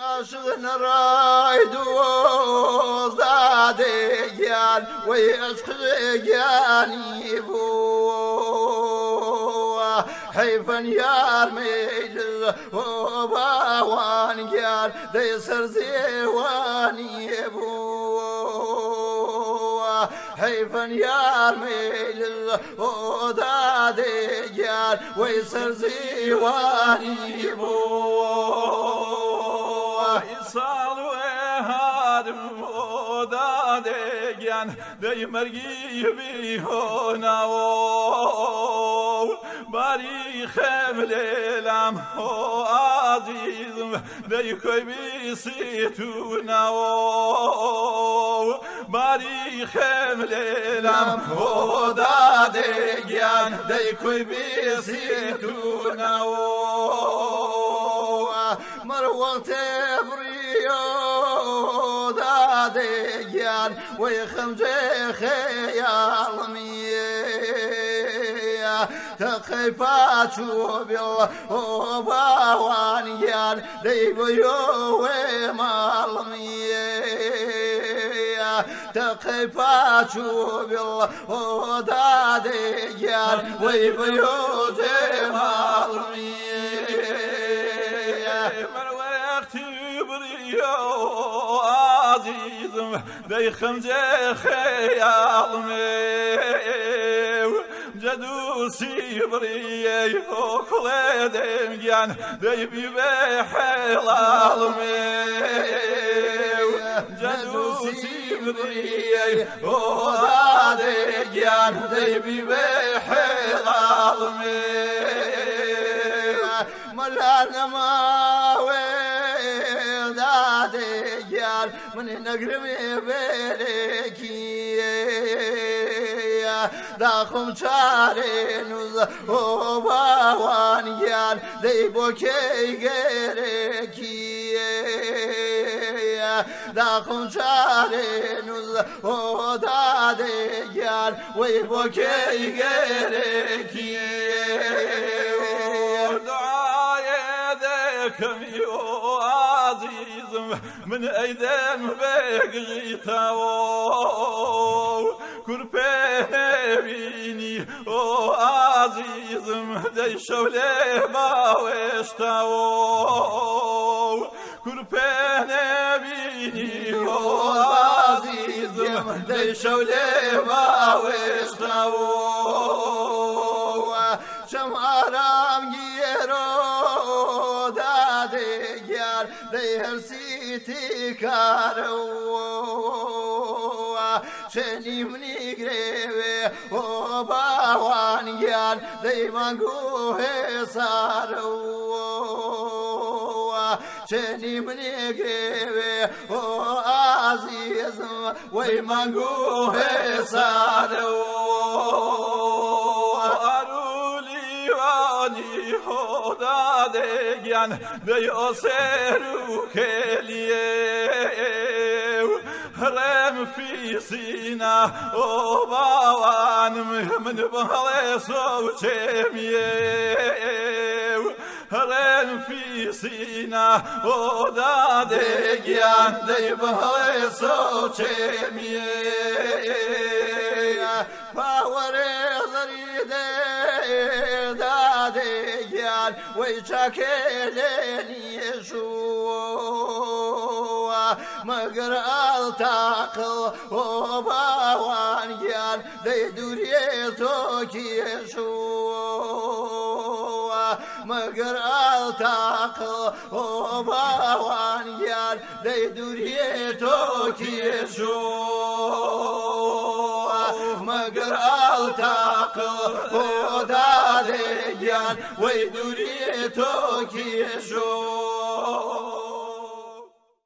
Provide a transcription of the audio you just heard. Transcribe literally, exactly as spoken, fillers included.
عاشق نەڕای دوو دادێ گیان، وەی عەشق گیانی بوو. حەیفەن یار مەیلز ئۆ باوان گیان، دەی سەر زێوانی بوو. حەیفەن یار مەیلز ئۆ دادێ گیان، وەی سەر زیوانی بوو. ئیساڵ وێ هارم ئۆ دادێ گیان، دەی مەرگی بیهۆناوە. باری خێم لێلام ئۆ ئازیزم، دەی کۆی بیسیتوناوە. باری خێم لێلام ئۆ دادێ گیان، دەی کۆی بیسیتوناوە. مەر وەختێ بڕی ئۆ دادێ گیان، وەی خەمجێ خێیاڵمیە. تەقەی پاچوو بیڵ ئۆ باوان گیان، دەی بۆ یۆ وێ ماڵمیە. تەقەی پاچوو بیڵ ئۆ دادێ گیان، وەی بۆ یۆ جێ ماڵمیە. مەر وەختی بڕی ئۆ ئازیزم، دەی خەمجێ خێیاڵمێ و جەدوو سیبڕیەی ئۆ کوڵێ دێم گیان، دەی بیبێ حێڵاڵمێ و جەدوو سیبڕیەی ئۆ دادێ گیان، دەی بیبێ حێڵاڵمێ. مەلا نەماوێ دادێ گیان، من نەگرمێ بێرێکی. داخم چارێ نوز ئۆ باوان گیان، دەی بۆ کێی گێرێکی. داخم چارێ نوز ئۆ دادێ گیان، وەی بۆ کێی گێرێکی. دوعایێ دەکەمی ئۆ ئازیزم، من ئەیدێم بێ گژی تاوە. کور پێ نەبینی ئۆ ئازیزم، دەی شەو لێ باوێشتاوە. کور پێ نەبینی ئۆ ئازیزم، دەی شەو لێ باوێشتاوە. چەم ئارام گیرۆ دادێ گیان، دەی هەرسی تیکارەوە. چێنی منی گرێوێ ئۆ باوان گیان، دەی مانگوو هێسارەوە. چێنی منی گرێوێ ئۆ ئازیزم، وەی مانگوو هێسارەوە. ئارو لیوانی ئۆ دادێ گیان، دەی ئۆ سێر و کێلیێ و هەڕێم فیسینا ئۆ باوانم، من بەهەڵێ سۆ و چێمیێ و هەڕێم فیسینا ئۆ دادێ گیان، دەی بەهەڵێ سۆ و چێمیێ. پاوەرێ زەری دێ دادێ گیان، وەی چاکێ لێ نیشوو. مەگەر ئاڵ تاقڵ ئۆ باوان گیان، دەی دووریێ تۆ کێشوو. مەگەر ئاڵ تاقڵ ئۆ باوان گیان، دەی دووریێ تۆ کێشوو. مەگەر ئاڵ تاقڵ ئۆ دادێ گیان، وەی دووریێ تۆ کێشوو.